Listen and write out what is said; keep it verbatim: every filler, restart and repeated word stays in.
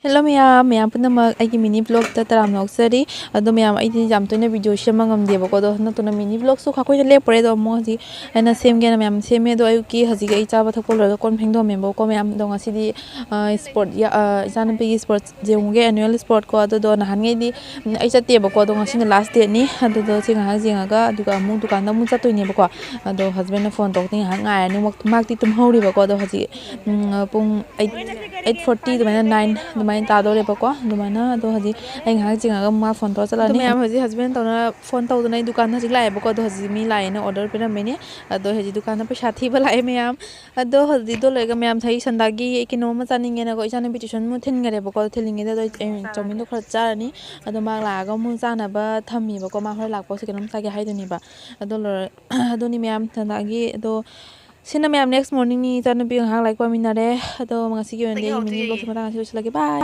Hello ꯃꯌꯥꯝ, ꯃꯌꯥꯝ ꯄꯨꯝꯅꯃꯛ ꯑꯩꯒꯤ mini vlogꯇ ꯇꯔꯥꯝꯅ ꯑꯣꯛꯆꯔꯤ꯫ ꯑꯗꯣ ꯃꯌꯥꯝ, ꯑꯩꯗꯤ ꯌꯥꯝ ꯇꯣꯏꯅ video ꯁꯦꯝꯕ ꯉꯝꯗꯦꯕꯀꯣ, ꯑꯗꯣ ꯍꯟꯗꯛꯇꯨꯅ mini vlogꯁꯨ ꯈꯥꯈꯣꯏꯅ ꯂꯦꯞꯄꯨꯔꯦ꯫ ꯑꯗꯣ ꯑꯃꯨꯛ ꯍꯧꯖꯤꯛ ꯑꯩꯅ ꯁꯦꯝꯒꯦꯅ ꯃꯌꯥꯝ ꯁꯦꯝꯃꯦ꯫ ꯑꯗꯣ ꯑꯌꯨꯛꯀꯤ ꯍꯧꯖꯤꯛ ꯑꯩ ꯆꯥꯕ ꯊꯛꯄ ꯂꯣꯏꯔꯒ ꯀꯣꯟ ꯐꯦꯡꯗꯣꯛꯑꯝꯃꯦꯕꯀꯣ ꯃꯌꯥꯝ꯫ ꯑꯗꯣ ꯉꯁꯤꯗꯤ ꯑ, sport ꯌꯥ-, ꯑ, ꯏꯆꯥꯅꯨꯄꯤꯒꯤ sports ꯌꯦꯡꯉꯨꯒꯦ, annual sportꯀꯣ꯫ ꯑꯗꯨꯗꯣ ꯅꯍꯥꯟꯉꯩꯗꯤ, ꯎꯝ, ꯑꯩ ꯆꯠꯇꯦꯕꯀꯣ, ꯑꯗꯣ ꯉꯁꯤꯅ last dateꯅꯤ꯫ ꯑꯗꯨꯗꯣ ꯁꯤ ꯉꯥꯏꯍꯥꯛ ꯌꯦꯡꯉꯒ ꯑꯗꯨꯒ ꯑꯃꯨꯛ ꯗꯨꯀꯥꯟꯗ ꯑꯃꯨꯛ ꯆꯠꯇꯣꯏꯅꯦꯕꯀꯣ꯫ ꯑꯗꯣ husbandꯅ phone ꯇꯧꯔꯛꯇꯦ, ꯉꯥꯏꯍꯥꯛ ꯉꯥꯏꯔꯅꯤ꯫ ꯃꯍꯥꯛ-, ꯃꯍꯥꯛꯇꯤ ꯇꯨꯝꯍꯧꯔꯤꯕꯀꯣ꯫ ꯑꯗꯣ ꯍꯧꯖꯤꯛ ꯎꯝ, ꯄꯨꯡ eight, eight forty ꯑꯗꯨꯃꯥꯏꯅ, nine ꯑꯗꯨꯃꯥꯏꯅ ꯇꯥꯗꯧꯔꯦꯕꯀꯣ꯫ ꯑꯗꯨꯃꯥꯏꯅ, ꯑꯗꯣ ꯍꯧꯖꯤꯛ ꯑꯩ ꯉꯥꯏꯍꯥꯛ ꯆꯤꯡꯉꯒ ꯃꯥ phone ꯇꯧꯔ ꯆꯠꯂꯅꯤ꯫ ꯑꯗꯣ ꯃꯌꯥꯝ, ꯍꯧꯖꯤꯛ husband ꯇꯧꯅ phone ꯇꯧꯗꯅ ꯑꯩ ꯗꯨꯀꯥꯟꯗ ꯍꯧꯖꯤꯛ ꯂꯥꯛꯑꯦꯕꯀꯣ꯫ ꯑꯗꯣ ꯍꯧꯖꯤꯛ ꯃꯤ ꯂꯥꯛꯑꯦꯅ order ꯄꯤꯔꯝꯃꯤꯅꯦ꯫ ꯑꯗꯣ ꯍꯧꯖꯤꯛ ꯗꯨꯀꯥꯟꯗ ꯄꯩꯁꯥ ꯊꯤꯕ ꯂꯥꯛꯑꯦ ꯃꯌꯥꯝ꯫ ꯑꯗꯣ ꯍꯧꯖꯤꯛꯇꯣ ꯂꯣꯏꯔꯒ ꯃꯌꯥꯝ, ꯍꯩ ꯁꯟꯗꯥꯒꯤ ꯑꯩ ꯀꯩꯅꯣꯝꯃ ꯆꯥꯅꯤꯡꯉꯦꯅꯀꯣ, ꯏꯆꯥꯅꯨꯄꯤ tuition ꯑꯃꯨꯛ ꯊꯤꯟꯈꯔꯦꯕꯀꯣ꯫ ꯊꯤꯜꯂꯤꯉꯩꯗ ꯑꯗꯣ ꯑꯩ chowmein ꯗꯣ ꯈꯔ ꯆꯥꯔꯅꯤ꯫ ꯑꯗꯣ ꯃꯥ ꯂꯥꯛꯑꯒ ꯑꯃꯨꯛ ꯆꯥꯅꯕ ꯊꯝꯃꯤꯕꯀꯣ꯫ ꯃꯥ ꯍꯣꯔꯦꯟ ꯂꯥꯛꯄ ꯀꯩꯅꯣꯝ ꯆꯥꯒꯦ ꯍꯥꯏꯗꯣꯏꯅꯦꯕ꯫ ꯑꯗꯣ ꯂꯣꯏꯔ-, ꯑꯗꯨꯅꯤ ꯃꯌꯥꯝ ꯁꯟꯗꯥꯒꯤ꯫ ꯑꯗꯣ ꯁꯤꯅ ꯃꯌꯥꯝ next morning ꯅꯤ, ꯏꯆꯥꯅꯨꯄꯤꯒ ꯉꯥꯏꯍꯥꯛ ꯂꯥꯏꯔꯤꯛ ꯄꯥꯃꯤꯟꯅꯔꯦ꯫ ꯑꯗꯣ ꯉꯁꯤꯒꯤ ꯑꯣꯏꯅꯗꯤ ꯑꯩ mini vlog ꯁꯤ ꯃꯇꯥꯡ ꯑꯁꯤꯗ ꯂꯣꯏꯁꯤꯜꯂꯒꯦ꯫ Bye꯫